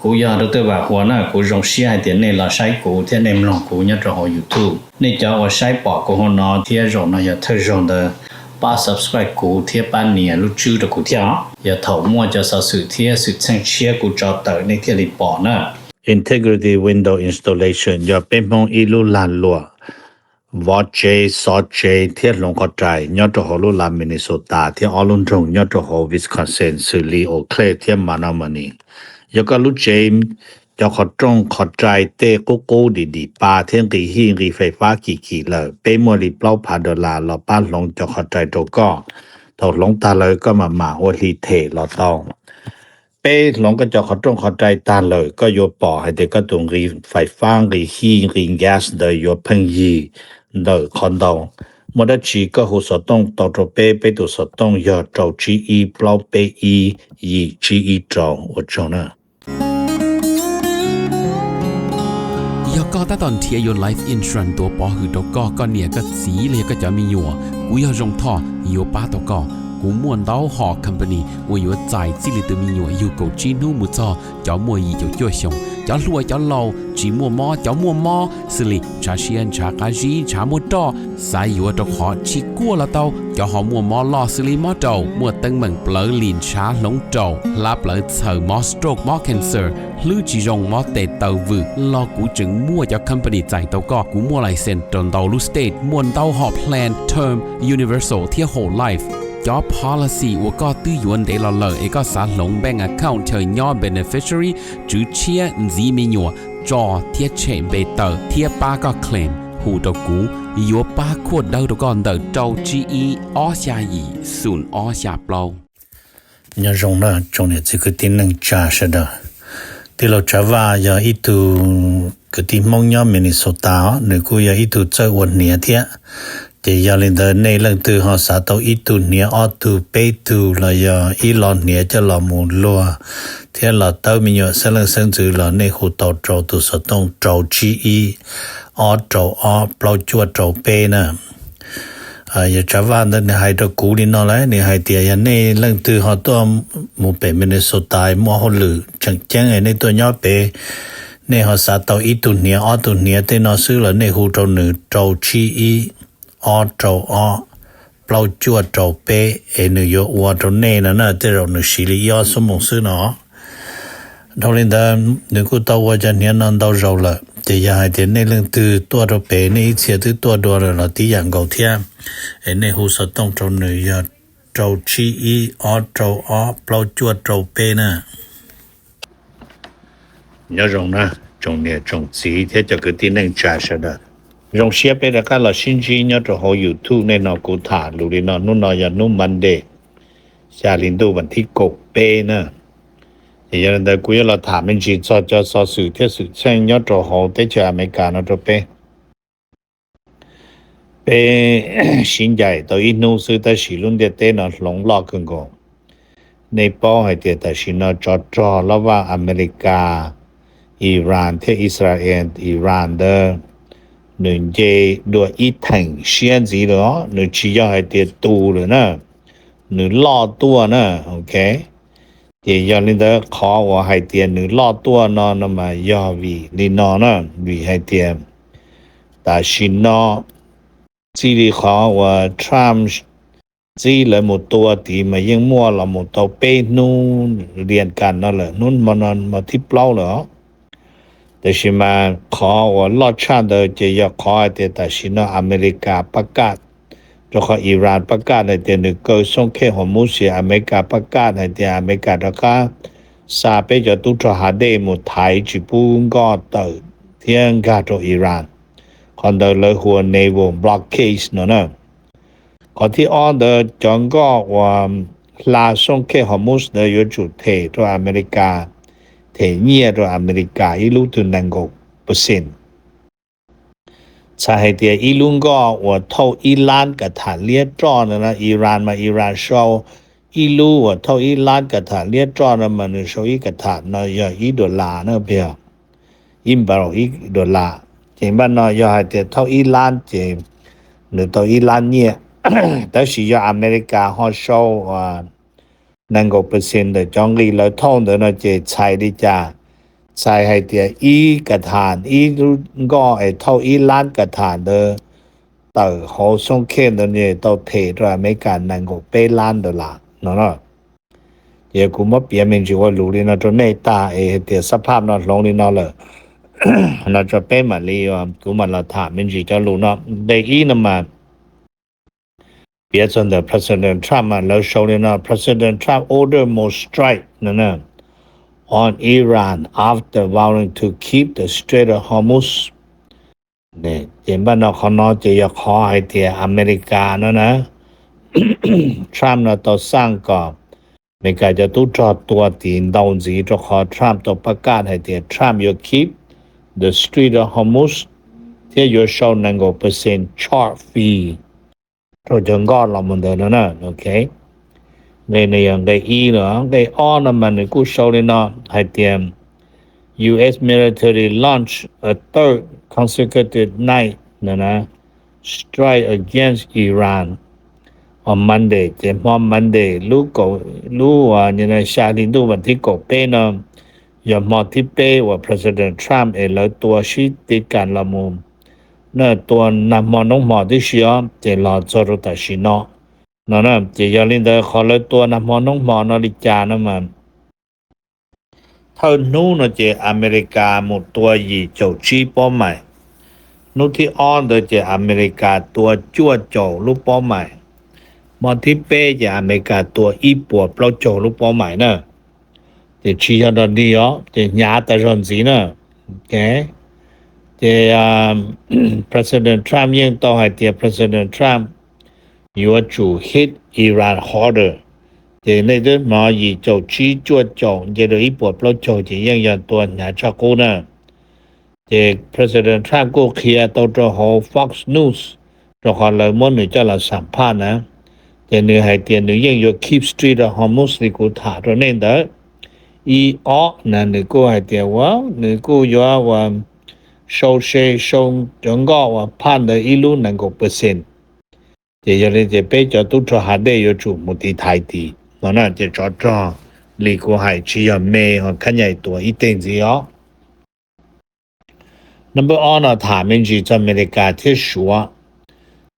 Kuv yog Dr. Vam Huas na, kuv zoo siab hais tias nej los saib kuv thiab nej mloog kuv nyob rau hauv YouTube. Nej cov uas saib pom kuv hauv no thiab zaum no yog thawj zaug ntawd, pab subscribe kuv thiab pab nias lub tswb rau kuv thiab os. Yog thaum muaj cov xov xwm thiab xwm txheej tshiab kuv tso tawm nej thiaj li pom na. Integrity Window Installation yog peb Hmoob ib lub lag luam vov tsev, xov tsev thiab hloov qhov rai nyob rau hauv lub lag Minnesota thiab ob lub nroog nyob rau hauv Wisconsin xws li Eau Claire thiab Menomonie. Yog koj lub tsev cov qhov rooj qhov rai tej qub qub dim dim pa thiab nqis hij nqis fais fab kim kim lawm, peb muaj li plaub phav dollar los pab hloov cov qhov rai rau koj. Thaum hloov tag lawm koj mam mam ua hli them los tau. Peb hloov koj cov qhov rooj qhov rai tag lawm, koj yuav pom hais tias koj tus nqis fais fab, nqis hij, nqis gas ntawd yuav pheej yig ntawm qhov ntau. Muaj dab tsi koj hu xov tooj tau rau peb, peb tus xov tooj yog rau tsib ib plaub peb ib yim tsib ib rau. Ua tsaug na. Yog koj tab tom nrhiav yuav life insurance tuav pov hwm rau koj, koj niam koj txiv los yog koj cov me nyuam, kuv yog Zoo Thoj yuav pab tau koj. Kuv muaj ntau hom company uas yuav txais txij li tus me nyuam yug kaum tsib hnub mus txog cov muaj yim caum cuaj xyoos, cov hluas cov laus, tsis muaj mob cov muaj mob, xws li ntshav siab ntshav qab zib ntshav muaj roj, xav yuav rau qhov tsis kuaj los tau, cov ho muaj mob loj xws li mob raum, muaj teeb meem plawv lim ntshav hloov raum, hlab plawv txhaws, mob stroke mob cancer, hlwb tsis zoo, mob tes taw vwm los kuv tseem muaj cov company txais tau koj. Kuv muaj license rau ntau lub state, muaj ntau hom plan term, universal thiab whole life. Cov policy uas koj twb yuav ntev los lawm es koj xav hloov bank account chaw nyob beneficiary, tswv tshiab, ntxiv me nyuam, tso thiab tshem npe tawm thiab pab koj claim, hu rau kuv, yuav pab khuaj dawb rau koj ntawm rau tsib ib ob xya yim xoom ob xya plaub. Nyob zoo na tsoom niam txiv kwv tij neej tsa sawv daws. Tij laug Tsav Vaj yog ib tug kwv tij Hmoob nyob Minnesota os, nws kuj yog ib tug txawj ua hniav thiab. Ces yog li ntawd nej leej twg ho xav tau ib tug hniav, ob tug, peb tug los yog ib lo hniav coj los mus luag thiab los tawb me nyuam xeeb leej xeeb ntxwv los nej hu tau rau tus xov tooj rau tsib ib ob rau ob plaub cuaj rau peb na. Yog Tsav Vaj ntawd nws hais rau kuv li no lawm, nws hais tias yog nej leej twg ho tuaj mus pem Minnesota muaj hauj lwm tseem ceeb es nej tuaj nyob pem, nej ho xav tau ib tug hniav ob tug hniav tej no xwb los nej hu rau nws rau tsib ib ob rau ob plaub cuaj rau peb es nws yuav ua rau nej no na, tej zaum nws siv li ib ob xuab moos xwb no. Dhau li ntawd nws kuj tau ua cov hniav no ntau zaus lawm, ces yog hais tias nej leej twg tuaj rau pem nej ib txhia twb tuaj dua lawm los tib yam nkaus thiab, es nej hu xov tooj rau nws yog rau tsib ib ob rau ob plaub cuaj rau peb na. Nyob zoo na tsoom niam tsoom txiv thiab cov kwv tij neej tsa sawv daws. Zoo siab peb rov qab los sib ntsib nyob rau hauv YouTube. Nej hnov kuv tham lus li no, hnub no yog hnub Monday, xya hli ntuj vas thib kaum peb na. Ces yog li ntawd kuv yuav los tham me ntsis txog cov xov xwm thiab xwm txheej nyob rau hauv teb chaws Amelikas no rau peb. Peb sib ncaim tau ib hnub xwb tab sis lub ntiaj teb no hloov loj kawg nkaus. Nej paub hais tias tam sim no tsov rog loj vaj Amelikas, Iran thiab Israel, Iran ntawd nws nce dua ib theem siab ntxiv lawm os, nws tsis yog hais tias tus lawm na, nws loj tuaj na, ok. Ces yog li ntawd qhov uas hais tias nws loj tuaj no no mas yog vim li no na, vim hais tias tam sim no txij li qhov uas Trump txib lawv mus tua tid mas yeej muaj los mus tau peb hnub lias kas no lawm, hnub hmo no hmo thib plaub lawm os. Tab sis mas qhov uas loj tshaj ntawd ces yog qhov hais tias tam sim no Amelikas pab kaj, rau qhov Iran pab kaj hais tias nws kaw xoo khej Hormuz, Amelikas pab kaj hais tias Amelikas rov qab xa peb cov tub rog hav dej mus thaiv tsis pub nkoj tawm thiab nkag rau Iran. Qhov ntawd lawv hu ua naval blockade no na. Qhov thib ob ntawd cov nkoj uas hla xoo khej Hormuz ntawd yuav tsum them rau Amelikas, them nyiaj rau Amelikas ib lub twg nees nkaum percent. Txhais hais tias ib lub nkoj uas thauj ib lab ka tham liab roj ntawd no, Iran mas Iran sau ib lub uas thauj ib lab ka tham liab roj no mas nws sau ib ka tham no yog ib dollar na, ib barrel ib dollar. Ces npaj no yog hais tias thauj ib lab ces nws tau ib lab nyiaj. Tab sis yog Amelikas ho sau nees nkaum percent ntawm cov nqi lawv thauj ntawd no ces txhais li cas txhais hais tias ib ka thas, ib lub nkoj es thauj ib lab ka thas ntawd tawm hauv xoob khej ntawd ne tau them rau Amelikas nees nkaum peb lab ntawd lawm no. Ces kuv muab piav me ntsis ua lus li no rau nej tag es hais tias xab phaj no hloov li no lawm no rau peb mam li, kuv mam los tham me ntsis cov lus no. Nqe ib no mas piav txog ntawm President Trump mas lawv sau li no: President Trump order more strike no on Iran after vowing to keep the Strait of Hormuz. Ces npaj no qhov no ces yog qhov hais tias Amelikas no na, Trump no tau xaj kom Amelikas cov tub rog tua tim ntau ntxiv rau qhov Trump tau pab kaj hais tias Trump yuav keep the Strait of Hormuz thiab yuav sau nees nkaum percent charge fee rau cov nkoj los mus ntawd no na. Nqe no yog nqe ib no. Nqe ob no mas nws kuj sau li no hais tias U S military launch a third consecutive night strike against Iran on Monday. Ces hmo Monday lub, lub xya hli ntuj vas thib kaum peb no yog hmo thib peb uas President Trump es lawv tua sib tiv kas los mus, na tua nag hmo hnub hmo tib si os, ces los txog rau tam sim no no. Ces yog li ntawd qhov lawv tua nag hmo hnub hmo no li cas no mas thawj hnub no ces Amelikas mus tua yim caum tsib pob maim. Hnub thib ob ntawd ces Amelikas tua cuaj caum lub pob maim. Hmo thib peb ces Amelikas tua ib puas plaub caug lub pob maim na. Ces tsis yog dog dig os, ces hnyav tas zog ntxiv na. Ces President Trump yeej tau hais tias President Trump yuav tsum hit Iran harder. Ces nej twb hnov yim caum tsib cuaj caum nce rau ib puas plaub caug ces yeej yog tua hnyav tshaj qub na. Ces President Trump kuj qhia tau rau hauv Fox News, rau qhov lawv muab nws coj los xam phaj na. Ces nws hais tias nws yeej yuav keep Strait of Hormuz li kuv tham rau nej ntawd. Ib ob na nws kuj hais tias ua nws kuj yuav ua sau se sau cov nkoj uas phaj ntawd ib lub nees nkaum percent. Ces yog li ces peb cov tub rog hav dej yuav tsum mus tiv thaiv tid no na. Ces tsov rog li kuv hais tsis yog me ho khab nyais tuas ib teg ntxiv os. Number ob no tham me ntsis txog Amelikas thiab Suav.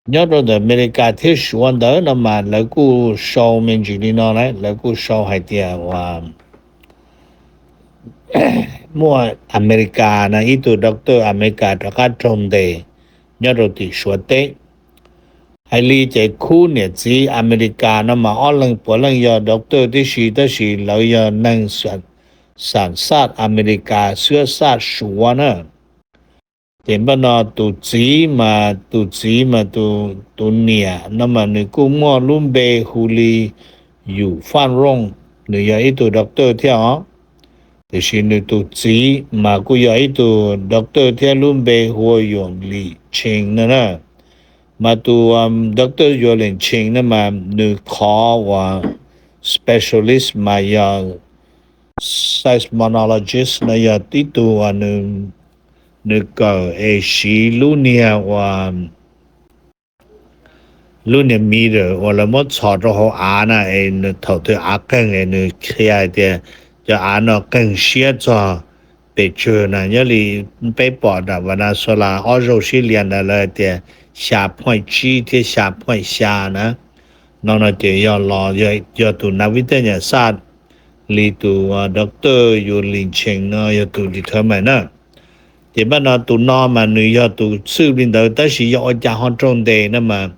Nyob rau ntawm Amelikas thiab Suav ntawd no mas lawv kuj sau me ntsis li no na, lawv kuj sau hais tias uas muaj Amelikas na ib tug doctor Amelikas rov qab raug ntes nyob rau tim Suav teb. Hais li ces khub niam txiv Amelikas no mas ob leeg puav leej yog doctor tib si tab sis lawv yog neeg xam xaj Amelikas xwb xaj Suav na. Ces npaj no tus txiv mas, tus txiv mas tus niam no mas nws kuj muaj lub npe hu li Yum Faj Rooj, nws yog ib tug doctor thiab os. Tiam sis nws tus txiv mas kuj yog ib tug doctor thiab lub npe hu ua Yum Lim Tshees no na. Mas tus doctor Yum Lim Tshees no mas nws qhov uas specialist mas yog seismologist no yog ib tug uas nws kawm es siv lub niag uas lub niag meter uas lawv muab txhos rau hauv av na es thaum twg av qeeg es nws qhia hais tias cov av no qeeg siab txog pes tsawg na. Nyob li peb pom nram Venezuela ob zaug sib lias ntawd lawv hais tias xya point tsib thiab xya point xya na. No no ces yog los yog tus nav vij tej nyam xaj li tus doctor Yum Lim Tshees no yog tus determine na. Ces npaj no tus no mas nws yog tus xwj li ntawd tab sis yog ua cas ho raug ntes no mas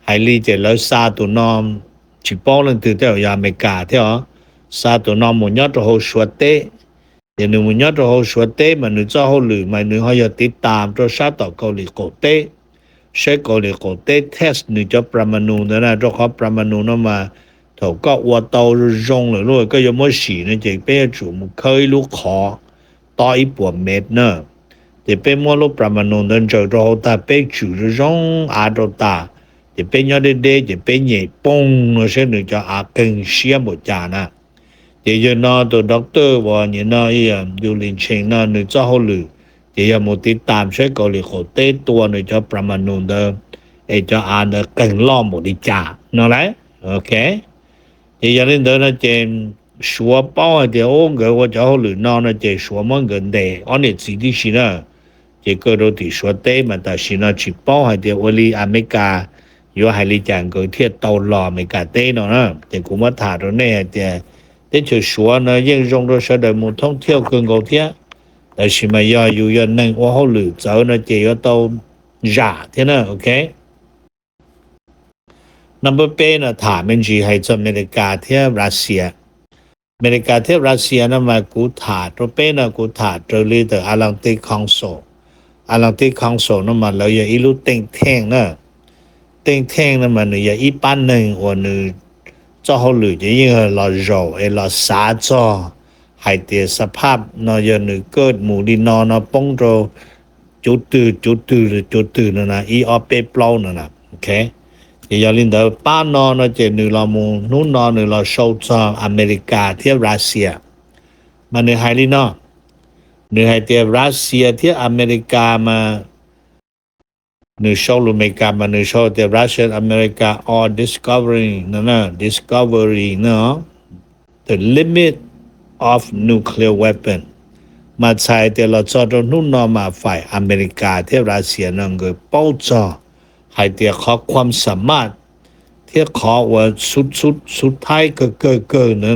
hais li ces lawv xa tus no, tsis paub leej twg tej zaum yog Amelikas thiab os, xa tus no mus nyob rau hauv Suav teb. Ces nws mus nyob rau hauv Suav teb mas nws txoj hauj lwm mas nws ho yog tiv tam rau sab tom Kaus Lim qaum teb, saib Kaus Lim qaum teb test nws cov pramanu ntawd na, rau qhov pramanu no mas thaum koj ua tau zoo lawm lauj koj yuav muab sim no ces peb yuav tsum mus khawb ib lub qhov tob ib puas mev na. Ces peb muab lub pramanu ntawd ntsaws rau hauv tag peb tswm zoo zoo av rau tas, ces peb nyob deb deb ces peb nyem poog no saib nws cov av qeeg siab npaum cas na. Ces yawg no tus doctor uas nim no Yum Lim Tshees no nws txoj hauj lwm ces yog mus tiv tam saib Kaus Lim qaum teb tua nws cov pramanu ntawd es cov av ntawd qeeg loj npaum li cas no lauj. Ok, ces yog li ntawd no ces Suav paub hais tias ub nkawd ua cov hauj lwm no no ces Suav muab nkawd ntes ob niam txiv tib si na. Ces kaw rau tim Suav teb mas tam sim no tsis paub hais tias ua li Amelikas yuav hais li cas nkawd thiaj tau los Amelikas teb no na. Ces kuv muab tham rau nej hais tias teb chaws Suav no yeej zoo rau sawv daws mus thoob thiauj kawg nkaus thiab, tab sis mas yog yus yog neeg ua hauj lwm txawv no ces yuav tau zam thiab na. Ok, number peb no tham me ntsis hais txog Amelikas thiab Russia. Amelikas thiab Russia no mas kuv tham rau peb no kuv tham raws li tawm Atlantic Council. Atlantic Council no mas lawv yog ib lub think tank na. Think tank no mas nws yog ib pab neeg uas nws txoj hauj lwm ces yeej los zaum es los xav txog hais tias xab phaj no yog nws kaj mus li no no poob rau cuv twg cuv twg cuv twg no na, ib ob peb plaub no na. Ok, ces yog li ntawd pab no no ces nws los mus hnub no nws los sau txog Amelikas thiab Russia. Mas nws hais li no, nws hais tias Russia thiab Amelikas mas nws sau lus Amelikas mas nws sau tias Russian America are discovering no, discovering no the limit of nuclear weapon. Mas txhais tias los txog rau hnub no mas faim Amelikas thiab Russia no nkawd paub txog hais tias qhov kham xa maj thiab qhov uas xub thaib kawg kawg kawg na,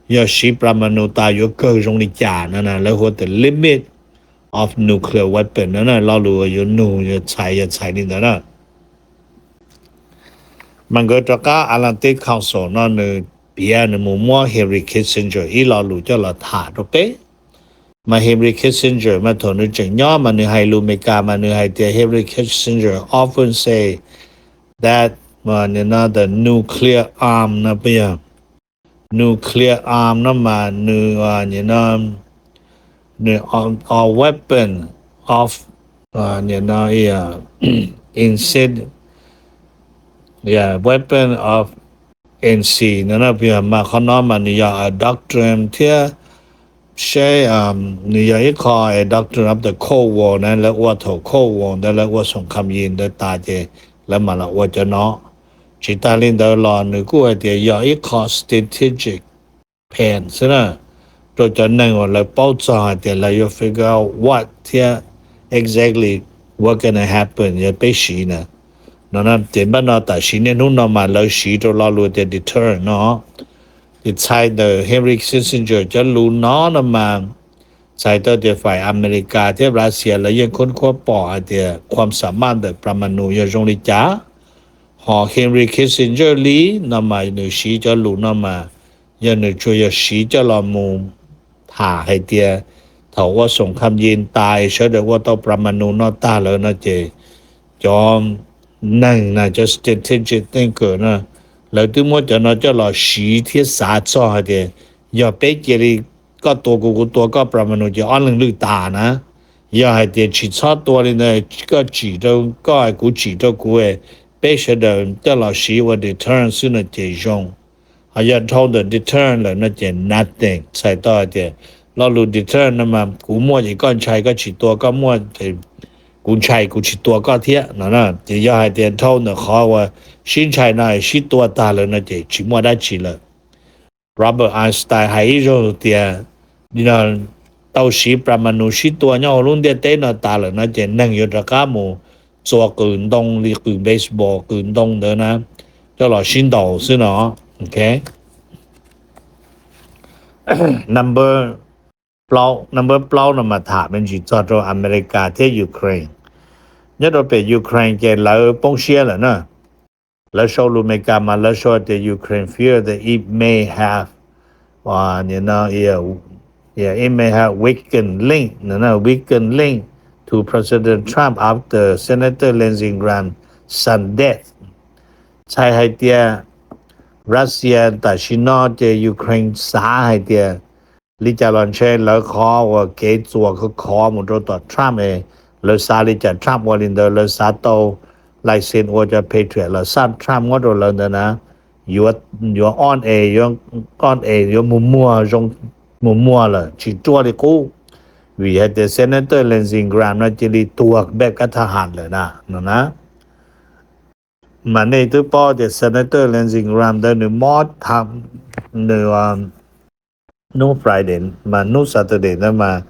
yog siv pramanu tas yuav kawg zoo li cas no na, lawv hu the limit of nuclear weapon no na, lo lus yuav nug yuav txhais yog txhais li ntawd na. Mas nkawd rov qab Atlantic Council no nws piav nws mus muab Henry Kissinger ib lo lus coj los tham rau peb. Mas Henry Kissinger mas thaum nws tseem nyob mas nws hais lus Amelikas mas nws hais tias Henry Kissinger often say that the nuclear arm no puas yog nuclear arm no mas nws nws a weapon of nc weapon of nc no na, mas qhov no mas nws yog a doctrine thiab seb nws yog ib qho a doctrine of the Cold War na, lawv ua thaum Cold War ntawd lawv ua xoom kham yis ntawd tas ces lawv mam los ua cov no. Tsis tas li ntawd los nws kuj hais tias yog ib qho strategic plan xwb na, rau cov neeg uas lawv paub txog hais tias lawv yuav figure out what thiab exactly what gonna happen yog peb siv na. No ces npaj no tam sim niaj hnub no mas lawv siv rau lo lus tias deterrent no. Ces txhais ntawm Henry Kissinger cov lus no no mas txhais tau tias faim Amelikas thiab Russia lawv yeej khoob khuab pom hais tias kham xa maj ntawm pramanu yog zoo li cas. Ho Henry Kissinger li no mas nws siv cov lus no mas yog nws tsuas yog siv coj los mus tham hais tias thaum ua xoom kham yis tas sawv daws ua tau pramanu no tag lawm no ces cov neeg na cov strategic thinker na, lawv twb muab cov no coj los siv thiab xav txog hais tias yog peb cia li koj tua kuv kuv tua koj pramanu ces ob leeg lwj tas na. Yog hais tias tsis txhob tua li ntawd, koj tsim rau koj kuv tsim rau kuv, peb sawv daws coj los siv ua deterrent xwb no ces zoo. Ho yog dhau ntawm deterrent lawm no ces nothing, txhais tau hais tias lo lus deterrent no mas kuv muaj ces koj ntshai koj tsis tua, koj muaj kuv ntshai kuv tsis tua koj thiab no. Ces yog hais tias dhau ntawm qhov uas sib ntshai no sib tua tag lawm no ces tsis muaj dab tsi lawm. Robert Einstein hais ib zaug tias tau siv pramanu sib tua nyob hauv lub ntiaj teb no tas lawm no ces neeg yuav rov qab mus txua qws ntoo li qws baseball qws ntoo ntawd na, coj los sib ntaus xwb no. Ok, number plaub, number plaub no mas tham me ntsis txog rau America thiab Ukraine. Nyob rau pem Ukraine ces lawv poob siab lawm na. Lawv sau lus Amelikas mas lawv sau tias Ukraine fear that it may have, it may have weakened link, weakened link to President Trump after Senator Lindsey Graham sudden death. Txhais hais tias Russia tam sim no ces Ukraine xav hais tias li cas los ntshe lawv qhov uas kev txuas khov khov mus rau tom Trump es lawv xav li cas Trump ua li ntawd, lawv xav tau license ua cov Patriot los xaj Trump muab rau lawv ntawd na, yuav, yuav on air, yuav on air, yuav mus muag zoo, mus muag lawm tsis ruaj li qub. Vim hais tias Senator Lindsey Graham no cia li tuag npej kab thaj ham lawm na no na. Mas nej twb paub tias Senator Lindsey Graham ntawd nws mob tham, nws hnub Friday mas hnub Saturday ntawd mas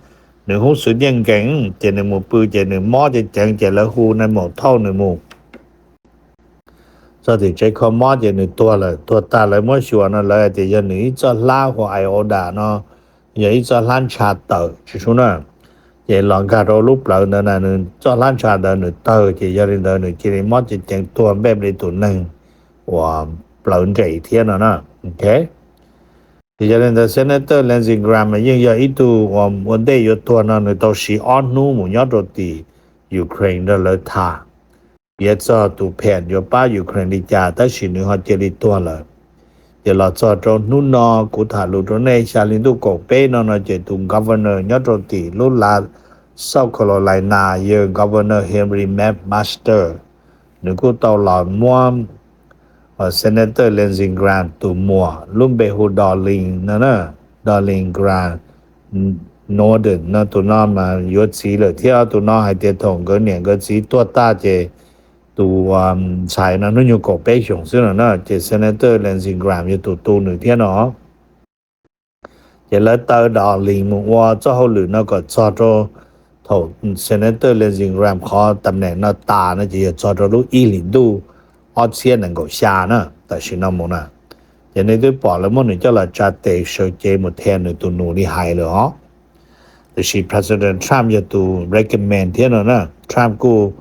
nws hub xwm nyiaj nkees ces nws mus pw ces nws mob ceev ceev ces lawv hu nine one one nws mus txog tim tsev kho mob ces nws tuag lawm. Tuag tag lawv muab xyuas no lawv hais tias yog nws ib txoj hlab hu ua iota no, yog ib txoj hlab ntsha tawm tsis sub na. Ces los nkag rau lub plawv ntawd na, nws txoj hlab ntsha ntawd nws tawg ces yog li ntawd nws cia li mob ceev ceev tuag npej li tus neeg uas plawv nres thiab no na. Ces yog li ntawd Senator Lindsey Graham mas yeej yog ib tug uas ua ntej yuav tuag no nws tau siv ob hnub mus nyob rau tim Ukraine nrog lawv tham, piav txog tus pheem yuav pab Ukraine li cas tab sis nws ho cia li tuag lawm. Ces los txog rau hnub no kuv tham lus rau nej xya hli ntuj kaum peb no no ces tus governor nyob rau tim lub South Carolina yog Governor Henry McMaster, nws kuj tau los muab Senator Lindsey Graham tus muam lub npe hu Darlene no, Darlene Graham Noonan no, tus no mas yuav txiv lawm thiab. Tus no hais tias thaum nkawd niam nkawd txiv tuag tag ces tus ntxhais no hnub nyoog kaum peb xyoos xwb no na, ces Senator Lindsey Graham yog tus tu nws thiab no. Ces lawv taw Darlene mus ua txoj hauj lwm no kom txog rau thaum Senator Lindsey Graham qhov tam neem no tas no ces yog txog rau lub ib hlis ntuj ob txhiab nees nkaum xya na, tam sim no mus na. Ces nej twb pom lawv muab nws coj los tsa tes sawv cev mus them nws tus nus li hais lawm os. Tiam sis President Trump yog tus recommend thiab no na, Trump kuj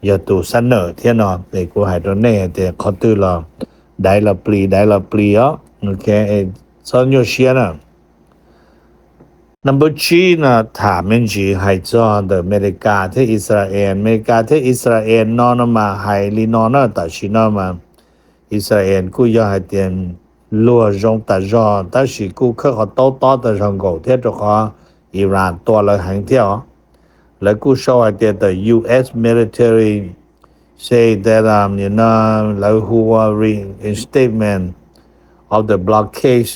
yog tus xab nawm thiab no, es kuv hais rau nej tias qhov twg los daiv los plis, daiv los plis os. Txhob nyuaj siab na. Number tsib no tham me ntsis hais txog ntawm Amelikas thiab Israel. Amelikas thiab Israel no no mas hais li no na, tam sim no mas Israel kuj yog hais tias luag zoo tas zog tab sis kuj khawb qhov taub tob tas zog nkaus thiab rau qhov Iran tua lawv heev thiab os. Lawv kuj sau hais tias the U S military say that, um, you know, lawv hu ua reinstatement of the blockade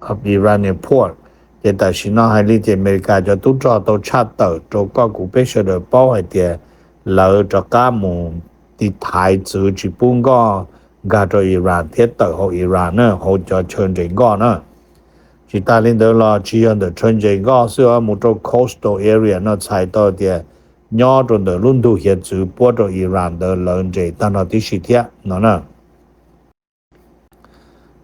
of Iranian port. Ces tam sim no hais li ces Amelikas cov tub rog tau tshaj tawm rau koj kuv peb sawv daws paub hais tias lawv rov qab mus tiv thaiv txwv tsis pub nkoj nkag rau Iran thiab tawm hauv Iran na, hauv cov chaw nres nkoj na. Tsis tas li ntawd los tsis yog ntawm chaw nres nkoj xwb, mus rau coastal area no txhais tau tias nyob rau ntawm lub ntug hiav txwv puab rau Iran ntawd lawv nres tag nrho tib si thiab no na.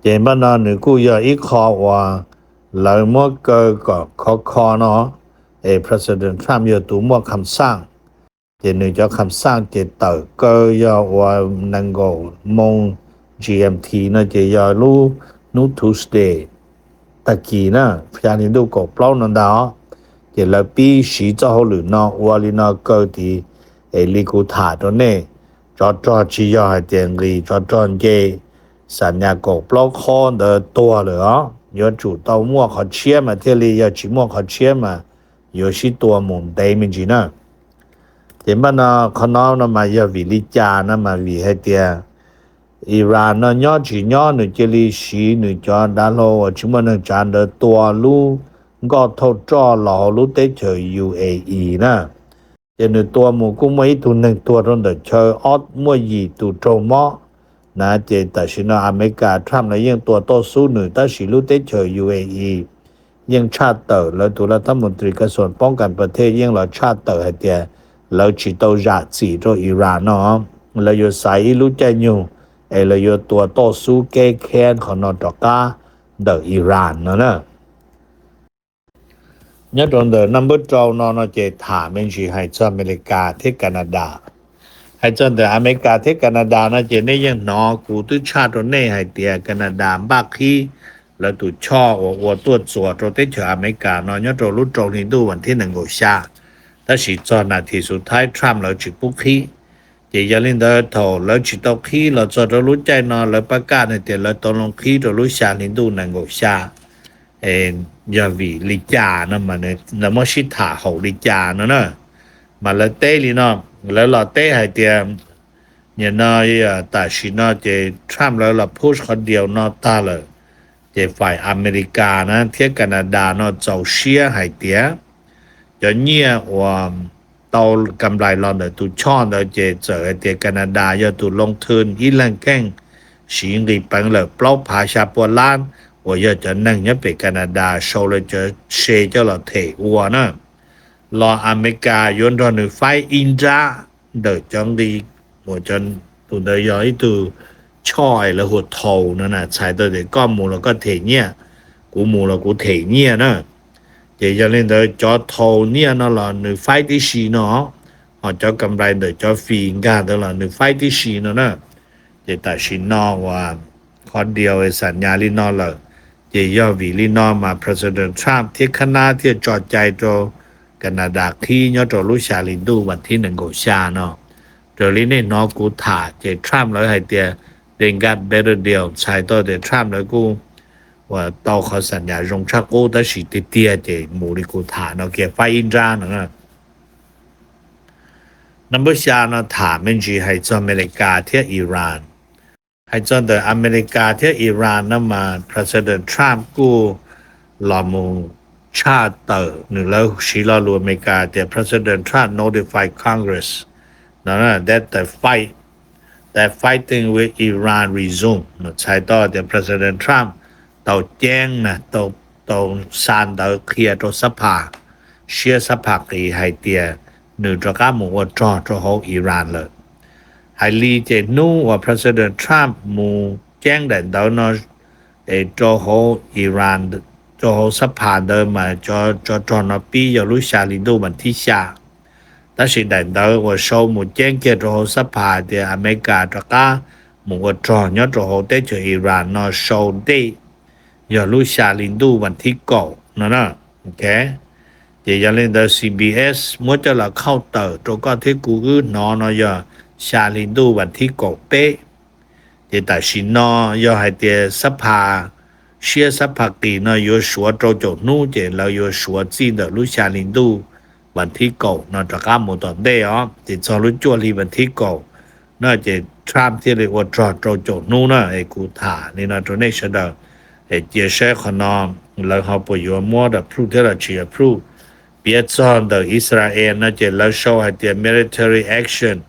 Ces npaj no nws kuj yog ib qho uas lawv muab kaw kom khov kho no, es President Trump yog tus muaj kham xaj, ces nws cov kham xaj ces tawm kaw yog uas nees nkaum moos G M T no ces yog lub hnub Tuesday tag kis na, xya hli ntuj kaum plaub no ntag os. Ces lawv pib siv txoj hauj lwm no ua li no kaw tid, es li kuv tham rau nej, tsov rog tsis yog hais tias nqis tsov rog nce xam nyas kaum plaub qhob ntawd tuag lawm os, yuav tsum tau muaj qhov tshiab mas thiaj li, yog tsis muaj qhov tshiab mas yuav sib tua mus ntev me ntsis na. Ces npaj no qhov no no mas yog vim li cas no mas vim hais tias Iran no nyob tsis nyob nws cia li siv nws cov dav hlau uas tsis muaj neeg tsav ntawd tua lub nkoj thauj roj los hauv lub teb chaws U A E na. Ces nws tua mus kuj muaj ib tug neeg tuag rau ntawm chaw, ob muaj yim tus raug mob na. Ces tam sim no Amelikas Trump lawv yeej tua tuaj xub nws tab sis lub teb chaws U A E yeej tshaj tawm, lawv tus laj thab mus tris kas xoos poob kas pas thej yeej los tshaj tawm hais tias lawv tsis tau zam txim rau Iran no, lawv yuav xaiv ib lub caij nyoog es lawv yuav tua tuaj xub keb khev qhov no rov qab ntawm Iran no na. Nyob rau ntawm naj npawb rau no no ces tham me ntsis hais txog Amelikas thiab Canada. Hais txog ntawm Amelikas thiab Canada no ces nej yeej hnov kuv twb tshaj rau nej hais tias Canada npaj qhib lawv tus choj uas ua tuaj txuas rau teb chaws Amelikas no nyob rau lub rau hli ntuj vas thib nees nkaum xya, tab sis txog nas this xub thaib Trump lawv tsis pub qhib. Ces yog li ntawd thaum lawv tsis tau qhib los txog rau lub caij no lawv pab kaj hais tias lawv tau loo qhib rau lub xya hli ntuj nees nkaum xya. Yog vim li cas no mas lawv muab sib tham haum li cas no na. Mas lawv teb li no, lawv los teb hais tias nim no tam sim no ces Trump lawv los push qhov deal no tag lawm, ces faim Amelikas na thiab Canada no txaus siab hais tias cov nyiaj uas tau kam nplais los ntawm tus choj ntawd ces txawm hais tias Canada yog tus loo thwj ib leeg kheej siv nqis peev lawm plaub phav xya pua lab, uas yog cov neeg nyob pem Canada sau lawv cov se coj los them ua na, los Amelikas yuav nrog nws faib ib nrab ntawm cov nqi uas cov, tus ntawd yog ib tug choj lawv hu thau no na, txhais tau tias koj mus los koj them nyiaj, kuv mus los kuv them nyiaj na. Ces yog li ntawd cov thau nyiaj no los nws faib tib si no, ho cov kam nplais ntawm cov fee nkag ntawd los nws faib tib si no na. Ces tam sim no uas qhov deal xam nyas li no lawm, ces yog vim li no mas President Trump thiab khab nab thiaj tso cai rau Canada qhib nyob rau lub xya hli ntuj vas thib nees nkaum xya no. Raws li nej hnov kuv tham ces Trump lawv hais tias they got better deal, txhais tau tias Trump lawv kuj uas tau qhov xam nyas zoo tshaj qub, tab sis tiag tiag ces mus li kuv tham no kiag faib ib nrab no na. Number xya no tham me ntsis hais txog Amelikas thiab Iran. Hais txog ntawm Amelikas thiab Iran no mas President Trump kuj los mus tshaj tawm, nws lawv siv lo lus Amelikas tias President Trump notify Congress no that the fight, that fighting with Iran resume, txhais tau tias President Trump tau ceeb na, tau xa ntawv qhia rau xab phas, siab xab phas qis hais tias nws rov qab mus ua rog rau hauv Iran lawm. Hais li ces hnub uas President Trump mus ceeb daim ntawv no rau hauv Iran, rau hauv xab phas ntawd mas cov tsov rog no pib yog lub xya hli ntuj vas thib xya. Tab sis daim ntawv uas sau mus ceeb kiag rau hauv xab phas tias Amelikas rov qab mus ua rog nyob rau hauv teb chaws Iran no sau date yog lub xya hli ntuj vas thib kaum no na. Ces yog li ntawd C B S muab coj los khauj tawm rau koj thiab kuv wb hnov no yog xya hli ntuj vas thib kaum peb. Ces tam sim no yog hais tias xab phas, siab xab phas qis no yuav suav rau caum hnub ces lawv yuav suav txij ntawm lub xya hli ntuj vas thib kaum no rov qab mus tom ntej os. Ces txog lub cuaj hli vas thib kaum no ces Trump thiaj li ua rog rau caum hnub na. Es kuv tham li no rau nej sawv daws es cia saib qhov no lawv ho puas yuav muab approve thiab los tsis approve. Piav txog ntawm Israel no ces lawv sau hais tias military action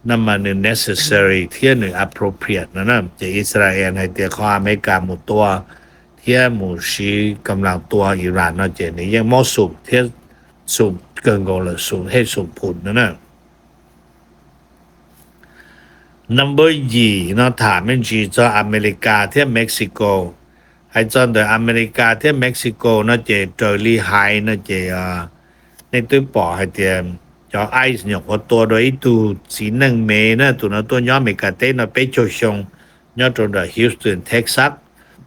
no mas nws necessary thiab nws appropriate no na. Ces Israel hais tias qhov Amelikas mus tua thiab mus siv kam las tua Iran no ces nws yeej mob xum thiab xum kawg nkaus lawm, xum hej xum phum no na. Number yim no tham me ntsis txog Amelikas thiab Mexico. Hais txog ntawm Amelikas thiab Mexico no ces raws li hais no ces nej twb pom hais tias cov ICE nyuam qhuav tua dua ib tug txiv neej me na, tus no tuaj nyob Amelikas teb no peb caug xyoo, nyob rau nram Houston, Texas.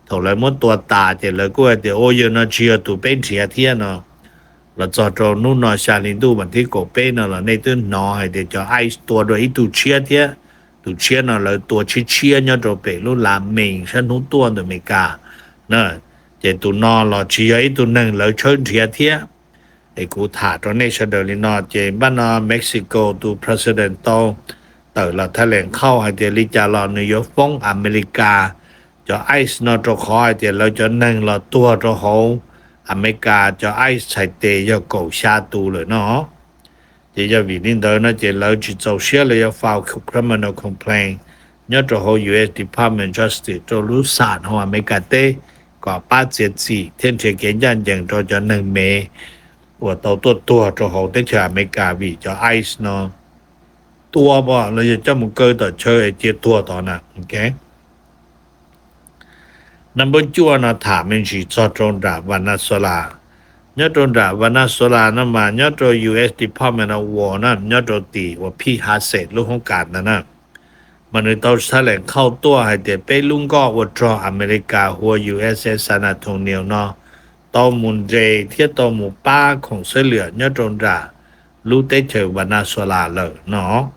Thaum lawv muab tua tas ces lawv kuj hais tias ua yawg no tsis yog tus peb nrhiav thiab no. Los txog rau hnub no xya hli ntuj vas thib kaum peb no los nej twb hnov hais tias cov ICE tua dua ib tug tshiab thiab. Tus tshiab no lawv tua tshiab tshiab nyob rau pem lub Lav Mees sab hnub tuaj ntawm Amelikas na. Ces tus no los tsis yog ib tug neeg lawv tshawb nrhiav thiab. Es kuv tham rau nej sawv daws li no ces npaj no Mexico tus president tau tawm los tha lees khauj hais tias li cas los nws yuav foob Amelikas cov ICE no rau qhov hais tias lawv cov neeg los tuag rau hauv Amelikas cov ICE txhais tes yog kaum xya tus lawm no. Ces yog vim li ntawd no ces lawv tsis txaus siab lawv yuav file criminal complaint nyob rau hauv U S Department of Justice rau lub xam hauv Amelikas teb kom pab txiav txim thiab nrhiav kev ncaj ncees rau cov neeg me uas tau tuaj tuag rau hauv teb chaws Amelikas vim cov ICE no tua pom los yog coj mus kaw tom chaw es cia tuag tod na. Number cuaj no tham me ntsis txog rau nram Venezuela. Nyob rau nram Venezuela no mas nyob rau U S Department of War na, nyob rau tim uas Pete Hegseth lub hoob kas ntawd na, mas nws tau tha lees khauj tuaj hais tias peb lub nkoj ua rog Amelikas hu ua U S S San Antonio no tau mus nres thiab tau mus pab khoom xwb liam nyob rau nram lub teb chaws Venezuela lawm no.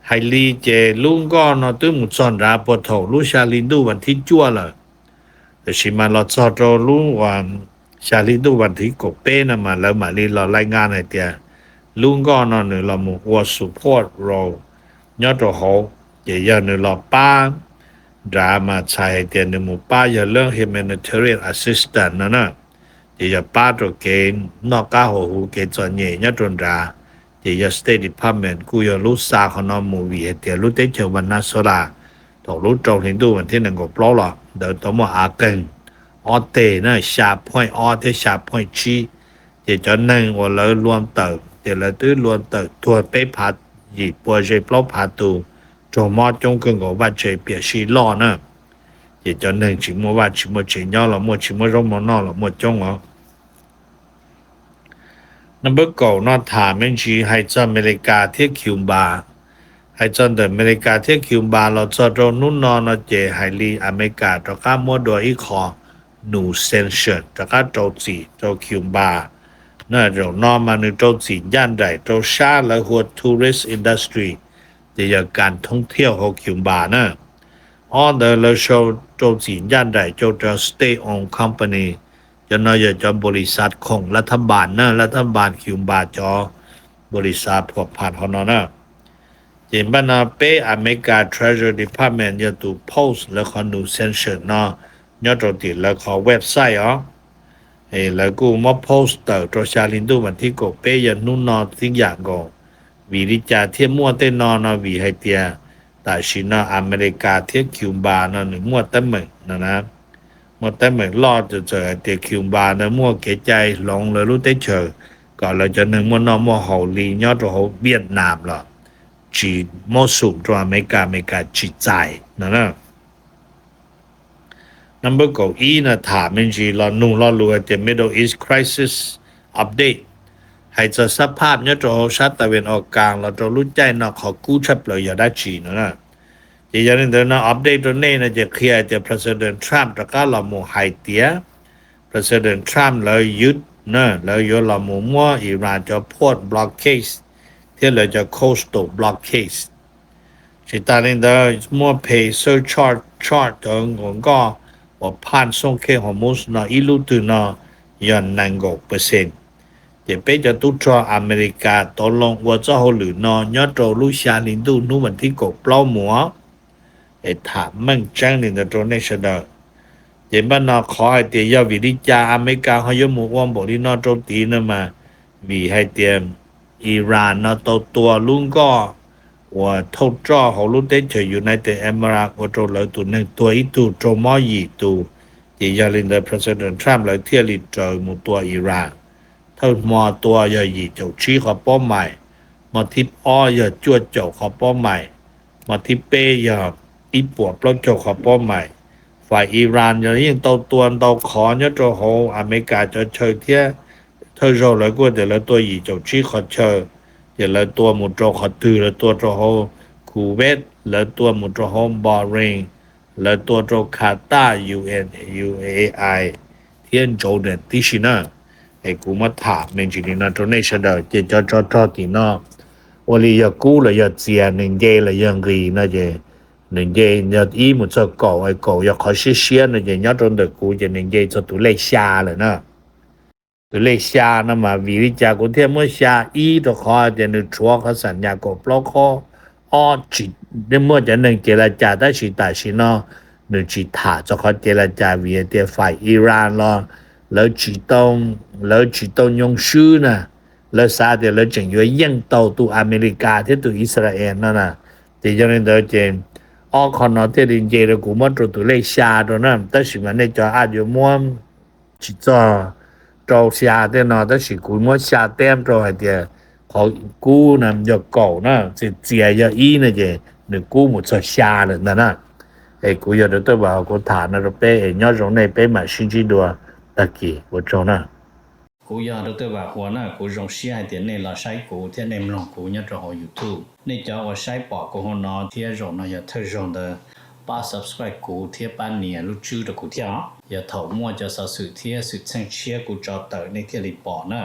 Hais li ces lub nkoj no twb mus txog nrad puag thaum lub xya hli ntuj vas thib cuaj lawm, tiam sis mas los txog rau lub xya hli ntuj vas thib kaum peb no mas lawv mam li los laj ngan hais tias lub nkoj no nws los mus ua support rau nyob rau hauv, ces yog nws los pab nrad mas txhais hais tias nws mus pab yog lub humanitarian assistance no na, ces yog pab rau kev noj qab haus huv kev txom nyem nyob rau nrad. Ces yog State Department kuj yog lub xa qhov no mus vim hais tias lub teb chaws Venezuela thaum lub rau hli ntuj vas thib nees nkaum plaub los ntawd tau muaj av qeeg ob teg na, xya point ob thiab xya point tsib. Ces cov neeg uas lawv luag tawm ces lawv twb luag tawm tuag peb phav yim pua ze plaub phav tus, raug mob coob kawg nkaus, vaj tse piam sij loj na. Ces cov neeg tsis muaj vaj tsis muaj tsev nyob los muaj, tsis muaj zaub mov noj los muaj coob os. Number kaum no tham me ntsis hais txog Amelikas thiab Cuba. Hais txog ntawm Amelikas thiab Cuba los txog rau hnub no no ces hais li Amelikas rov qab muab dua ib qho new sanction, rov qab rau txim rau Cuba. Na, zaum no mas nws rau txim ncaj nraim rau sab lawv hu ua tourist industry, ces yog kas thoob thiauj hauv Cuba na. Ob ntawd lawv sau rau txim ncaj nraim rau cov state owned company, cov no yog cov npaum li xav khoom lav thab npas na, lav thab npas Cuba cov npaum li xav phuam pham hauv no na. Ces npaj no peb America Treasury Department yog tus post lawv qhov new sanction no nyob rau tim lawv qhov website os. Lawv kuj muab post tawm rau xya hli ntuj vas thib kaum peb, yog hnub no tib yam nkaus. Vim li cas thiaj muaj tej no no? Vim hais tias tam sim no America thiab Cuba no nws muaj teeb meem no na, muaj teeb meem loj. Txawm hais tias Cuba ntawd muaj kev cai hloov lawv lub teb chaws kom lawv cov neeg muaj noj muaj haus li nyob rau hauv Vietnam los tsis muab xum rau America, America tsis txais no na. Number kaum ib no tham me ntsis los nug lo lus hais tias Middle East Crisis Update, hais txog sab phaj nyob rau hauv sab tas ven os kas los rau lub caij no qhov kub tshaj plaws yog dab tsi no na. Ces yog li ntawd no update rau nej no ces qhia hais tias President Trump rov qab los mus hais tias President Trump lawv yuav, lawv yuav los mus muab Iran cov port blockade thiab lawv cov coastal blockade. Tsis tas li ntawd muab pay surcharge, charge cov nkos nkoj uas phaj xoob khev Hormuz no ib lub twg no yog nees nkaum percent. Ces peb cov tub rog America tau loo ua txoj hauj lwm no nyob rau lub xya hli ntuj hnub vas thib kaum plaub mus es tham meej tseeb li ntawd rau nej sawv daws. Ces npaj no qhov hais tias yog vim li cas America ho yuav mus ua npaum li no rau tid no mas vim hais tias Iran no tau tua lub nkoj uas thauj roj hauv lub teb chaws United Arab Emirates ua rau lawv tus neeg tuag ib tug raug mob yim tus. Ces yog li ntawd President Trump lawv thiaj li raws mus tua Iran. Thawj hmo tua yog yim caum tsib qhov pob mais, hmo thib ob yog cuaj caum qhov pob mais, hmo thib peb yog ib puas plaub caug qhov pob mais. Fais Iran yog yeej tau tua ntau qhov nyob rau hauv America cov chaw thiab. Thawj zaug lawv kuj tias lawv tua yim caum tsib qhov chaw, ces lawv tua mus rau qhov twg? Lawv tua rau hauv Kuwait, lawv tua mus rau hauv Bahrain, lawv tua rau Qatar, U N, U A I, thiab Jordan tib si na. Es kuv muab tham me ntsis li no rau nej sawv daws. Ces cov tsov rog tim no ua li yog kub los yog txias, nws nce los yog nqis no ces nws nce yog ib mus txog kaum, kaum yog qhov siab siab no ces nyob rau ntawm kuv ces nws nce txog tus lej xya lawm na. Tus lej xya no mas vim li cas kuv thiaj muab xya ib? Rau qhov tias nws rhuav qhov xam nyas kaum plaub qhov ob, tsis muaj cov neeg cev las cas, tab sis tam sim no nws tsis tham txog qhov cev las cas vim tias fais Iran los lawv tsis tau, lawv tsis tau nyoo swb na. Lawv xav tias lawv tseem yuav yeej tau tus America thiab tus Israel no na. Ces yog li ntawd ces ob qho no thiaj li nce rau kuv muab rau tus lej xya rau na. Tab sis mas nej cov a yuav muab tsis txog rau xya tej no, tab sis kuv muab xya teb rau hais tias qhov kub na yog kaum na, txias txias yog ib no ces nws kub mus txog xya lawm ntag na. Es kuv yog Doctor Vam Huas kuv tham no rau peb es nyob zoo nej, peb mam sib ntsib dua tag kis, ua tsaug na. Kuv yog Doctor Vam Huas na, kuv zoo siab hais tias nej los saib kuv thiab nej mloog kuv nyob rau hauv YouTube. Nej cov uas saib pom kuv hauv no thiab zaum no yog thawj zaug ntawd, pab subscribe kuv thiab pab nias lub tswb rau kuv thiab os. Yog thaum muaj cov xov xwm thiab xwm txheej tshiab kuv tso tawm nej thiaj li pom na.